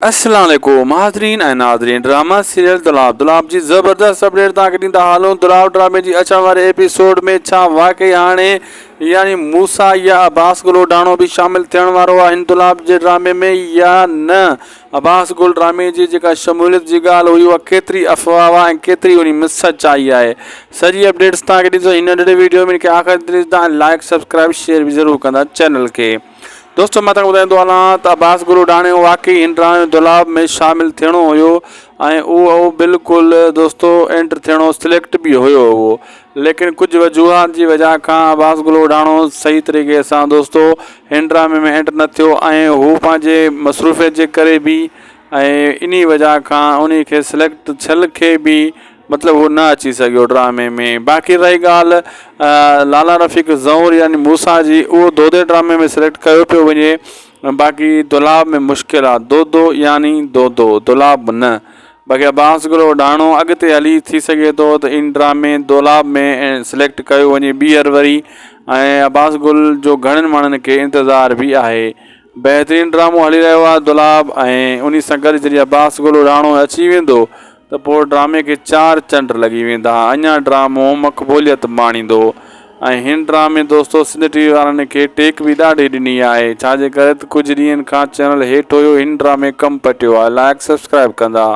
السلام عليڪم حاضرين ۽ ناظرين ڊراما سيريل دولاب دولاب جي زبردست اپڊيٽ توهان کي ڏيندا هلون دولاب ڊرامي جي اچڻ واري ايپيسوڊ ۾ ڇا واقعي هاڻي يعني موسيٰ يا عباس گل اوڍاڻو به شامل ٿيڻ وارو آهي هن دولاب جي ڊرامي ۾ يا نه عباس گل ڊرامي جي جيڪا شموليت جي ڳالهه هئي اها ڪيتري افواهه آهي ۽ ڪيتري انهي ۾ سچائي آهي سڄي اپڊيٽس توهان کي ڏيندس هن ننڍڙي ويڊيو ۾ کي آخر تائين ڏسندا ۽ لائڪ سبسڪرائب شيئر به ضرور ڪندا چينل کي دوستو مان توهان کي ٻڌائيندو هلان ته عباس گل اڏاڻي واقعي هن ڊرامي دولاب ۾ شامل ٿيڻو هيو ۽ اهو بلڪل دوستو انٽر ٿيڻو سليڪٽ به هيو اهو ليڪن ڪجهه وجوهات جي وجه کان عباس گل اڏاڻو صحيح طريقي سان دوستو هن ڊرامي ۾ انٽر نه ٿيو ۽ هو پنهنجي مصروفيت جي ڪري به ۽ انهي وجه کان انهي کي سليڪٽ ٿيل کي به مطلب هو نه اچي سگهيو ڊرامي ۾ باقي رهي ڳالهه لالا رفيق زئور يعني موسيٰ جي اهو دودي ڊرامي ۾ سليڪٽ ڪيو پيو وڃي باقي دولاب ۾ مشڪل آ دودو يعني دودو دولاب نه باقي عباس گلو ڊاڻو اڳتي هلي ٿي سگهي ٿو ته ان ڊرامي دولاب ۾ سليڪٽ ڪيو وڃي ٻيهر وري ۽ عباس گل جو گهڻن ماڻهن کي انتظار به آهي بهترين ڊرامو هلي رهيو آهي دولاب ۽ انهي سان گڏ جڏهن عباس گل راڻو اچي ويندو ته پوء ڊرامي کي چار چنڊ لڳي ويندا اڃا ڊرامو مقبوليت ماڻيندو ۽ هن ڊرامي دوستو سنڌ ٽي وي وارن کي ٽيڪ به ڏاڍي ڏني آهي ڇا جي ڪري ته ڪجهه ڏينهن کان چينل هيٺ هيو هن ڊرامي ڪم پٽيو آهي لائڪ سبسڪرائب ڪندا.